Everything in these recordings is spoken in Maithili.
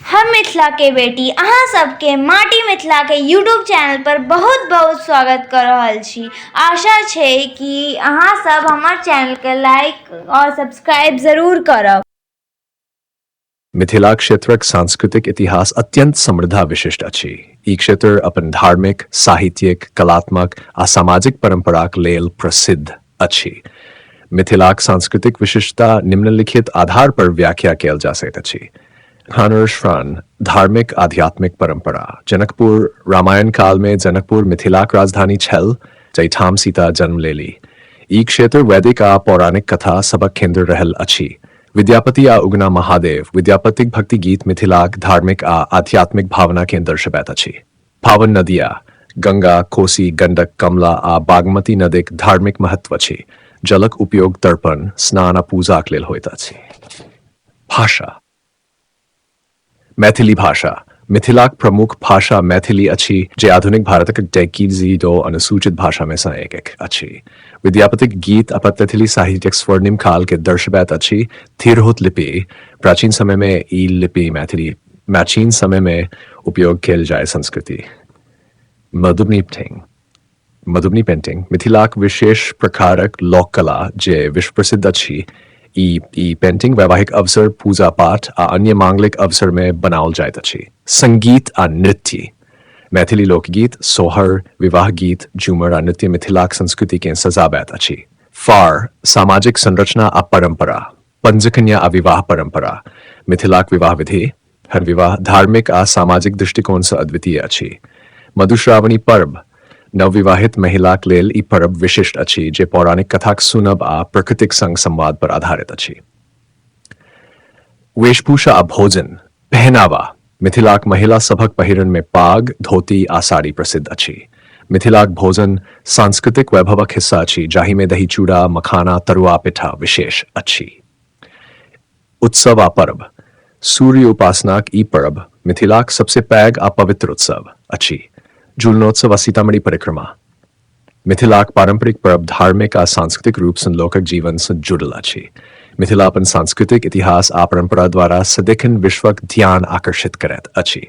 हम मिथिला के बेटी अहाँ सबके माटी मिथिला के यूट्यूब चैनल पर बहुत बहुत स्वागत कर रहल छी। आशा छै कि अहाँ सब हमर चैनल के लाइक और सब्सक्राइब जरूर करब। मिथिला क्षेत्रक सांस्कृतिक इतिहास अत्यंत समृद्ध आ विशिष्ट अछि। ई क्षेत्र अपन धार्मिक, साहित्यिक, कलात्मक आ सामाजिक परंपराक लेल प्रसिद्ध अछि। मिथिलाक सांस्कृतिक विशिष्टता निम्नलिखित आधार पर व्याख्या कयल जा सकैत अछि। श्रान धार्मिक आध्यात्मिक परंपरा। जनकपुर रामायण काल मे जनकपुर मिथिलाक राजधानी छल, जाहिठाम सीता जन्म लेली। ई क्षेत्र वैदिक आ पौराणिक कथा सभक केंद्र रहल अछि। विद्यापति आ उगना महादेव विद्यापतिक भक्ति गीत मिथिलाक धार्मिक आ आध्यात्मिक भावना केँ दर्शबैत अछि। पावन नदिया गंगा, कोसी, गंडक, कमला आ बागमती नदीक धार्मिक महत्व अछि। जलक उपयोग तर्पण, स्नान आ पूजाक लेल होइत अछि। भाषा मैथिली भाषा मिथिलाक प्रमुख भाषा मैथिली अछि, जे आधुनिक भारतक दो अनुसूचित भाषा मे सँ एक एक अछि। विद्यापतिक गीत आ मैथिली साहित्यक स्वर्णिम काल के दर्शबैत अछि। तिरहुत लिपि प्राचीन समय मे ई लिपि मैथिली प्राचीन समय मे उपयोग कयल जाय संस्कृति। मधुबनी पेंटिंग मधुबनी पेंटिंग मिथिलाक विशेष प्रकारक लोक कला जे विश्व प्रसिद्ध अछि। ई ई पेंटिंग वैवाहिक अवसर, पूजा पाठ आ अन्य मांगलिक अवसर मे बनाओल जाइत अछि। संगीत आ नृत्य मैथिली लोकगीत, सोहर, विवाह गीत, झूमर आ नृत्य मिथिलाक संस्कृति केँ सजाबैत अछि। फार सामाजिक संरचना आ परंपरा पंचकन्या आ विवाह परंपरा मिथिलाक विवाह विधि हर विवाह धार्मिक आ सामाजिक दृष्टिकोण सँ अद्वितीय अछि। मधुश्रावणी पर्व नवविवाहित महिलाक लेल ई पर्व विशिष्ट अछि, जे पौराणिक कथाक सुनब आ प्रकृतिक संग संवाद पर आधारित अछि। वेशभूषा आ भोजन पहनावा मिथिलाक महिला सभक पहिरन मे पाग, धोती आ साड़ी प्रसिद्ध अछि। मिथिलाक भोजन सांस्कृतिक वैभवक हिस्सा अछि, जाहि मे दही चूड़ा, मखाना, तरुआ पिठा विशेष अछि। उत्सव आ पर्व सूर्य उपासनाक ई पर्व मिथिलाक सबसे पैघ आ पवित्र उत्सव अछि। झूलनोत्सव आ सीतामढ़ी परिक्रमा मिथिलाक पारंपरिक पर्व धार्मिक आ सांस्कृतिक रूप सँ लोकक जीवन सँ जुड़ल अछि। मिथिला अपन सांस्कृतिक इतिहास आ परंपरा द्वारा सदिखन विश्वक ध्यान आकर्षित करैत अछि।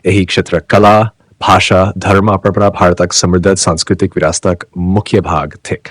एहि क्षेत्रक कला, भाषा, धर्म आ परंपरा भारतक समृद्ध सांस्कृतिक विरासतक मुख्य भाग थिक।